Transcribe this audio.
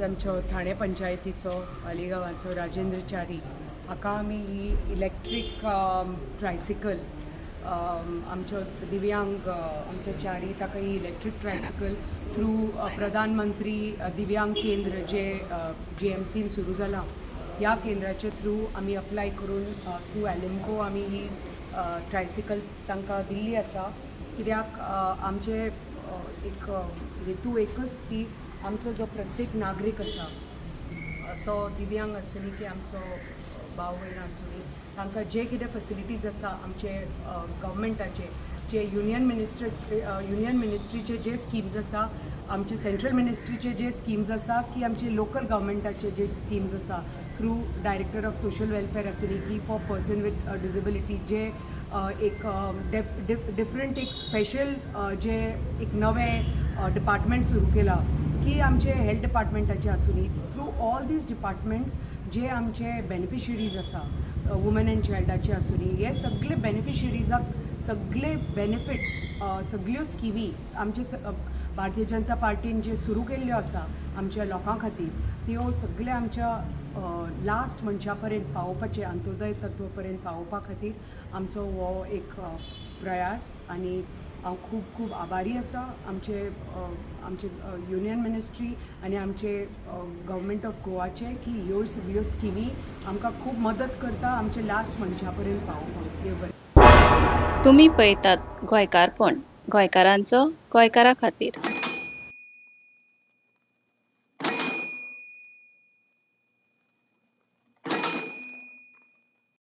आमचो ठाणे पंचायतीचो अलिगांवाचो राजेंद्र च्यारी हाका आमी ही इलेक्ट्रीक ट्रायसिकल, आमचो दिव्यांग आमचो च्यारी, ताका ही इलेक्ट्रीक ट्रायसिकल थ्रू प्रधानमंत्री दिव्यांग केंद्र जे जीएमसीन सुरू जालां, ह्या केंद्राचे थ्रू आमी अप्लाय करून थ्रू एलिमको आमी ही ट्रायसिकल तांकां दिल्ली आसा. कित्याक आमचे एक हेतू एकच की आमचो जो प्रत्येक नागरीक आसा, तो दिव्यांग आसुनी की आमचो भाव भयणां आसुनी, तांकां जे कितें फेसिलिटीज आसा आमचे गव्हर्मेंटाचे, जे युनियन मिनिस्ट्रीचे जे स्किम्स आसा, आमचे सेंट्रल मिनिस्ट्रीचे जे स्किम्स आसा की आमचे लोकल गव्हर्मेंटाचे जे स्किम्स आसा, through Director of Social Welfare आसुनी की फॉर पर्सन विथ डिसेबिलिटी, जे एक डिफरंट एक स्पेशल जे एक नवें डिपार्टमेंट सुरू केलां की आमचे हेल्थ डिपार्टमेंटाचे आसुनी, थ्रू ऑल these departments जे आमचे बेनिफिशरीज आसा, वुमन एंड चायल्डाचे आसुनी, हे सगळे बेनिफिशरीजाक सगळे बेनिफिट्स, सगळ्यो स्किमी आमचे भारतीय जनता पार्टीन जे सुरू केल्ल्यो आसा आमच्या लोकां खातीर, त्यो सगळे आमच्या लास्ट मनशा पर्यंत पावोवपाचें, अंत्योदय तत्व पर्यंत पावोवपा खातीर आमचो हो एक प्रयास. आनी हांव खूब खूब आभारी आसा आमचे युनियन मिनिस्ट्री आनी आमचे गव्हर्मेंट ऑफ गोवाचे की ह्यो सगळ्यो स्किमी आमकां खूब मदत करता आमचे लास्ट मनशा पर्यंत पावोवपाक. देव बरें. तुमी पळयतात गोंयकारपण, गोंयकारांचो गोंयकारा खातीर.